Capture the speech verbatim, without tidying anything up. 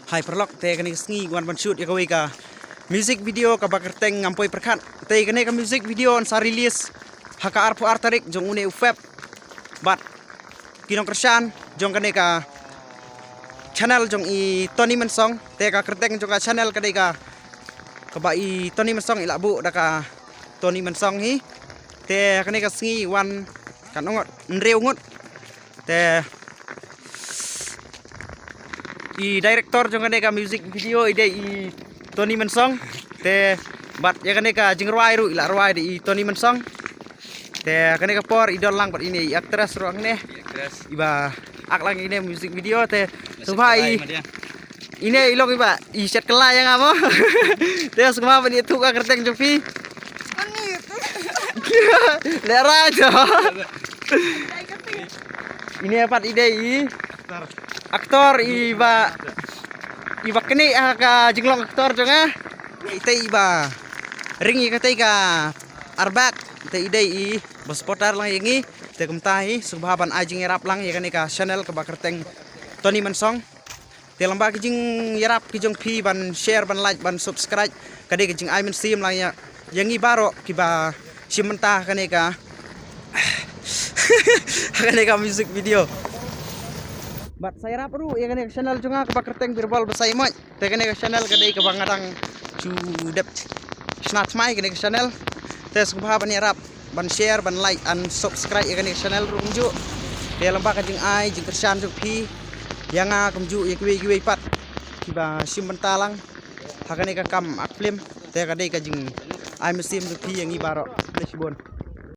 Hai paralok, te kane ka sngi wan ban shoot ïa kawei ka music video kaba kyrteng Ngam Poi Pyrkhat. Te kane ka music video yn sa release ha ka arphew ar tarik jong une u Feb. Bad ki nongkyrshan jong kane ka channel jong i Tony Mynsong, te ka kyrteng jong ka channel ka dei ka, kaba i Tony Mynsong i la buh da ka Tony Mynsong hi. Te kane ka sngi wan katno ngut, hynriew ngut. Te i director jong kane ka music video i dei i Tony Mynsong. Te bad ïa kane ka jingrwai ruh i la rwai da i Tony Mynsong. Te kane ka por i don lang bad ine i actress ruh hangne. Actress. Iba act lang ine music video te. Sngewbha i, ine i long iba i shet kylla ïa nga mo. Te sngewbha ban ïathuh ka kyrteng jong phi. Lehrain to. Ine pat i dei i actor iba, iba kane ha ka jinglong actor jong nga. Ite iba ring ïa katei ka airbag. Te i dei iba supporter lang ïa ngi. Te kumta hi sngewbha ban ai jingïarap lang ïa kane ka channel kaba kyrteng Tony Mynsong. Te lem bad ki jingïarap ki jong phi ban share, ban like, ban subscribe, ka dei ka jingai mynsiem lang ïa, ïa ngi baroh kiba shim bynta ha kane ka, ha kane ka music video. Bad sa ïarap ruh ïa kane ka channel jong nga kaba kyrteng Birbol Basaiawmoit. Te kane ka channel ka dei kaba nga dang shu dep shna thymmai kane ka channel. Te sngewbha ban ïarap, ban share, ban like and subscribe ïa kane ka channel ruh kumjuh. Te lem bad ka jingai jingkyrshan jong phi ïa nga kumjuh ïa kiwei kiwei pat kiba shim bynta lang ha kane ka kam act film. Te ka dei ka jingai mynsiem jong phi ïa ngi baroh. Khublei shibun.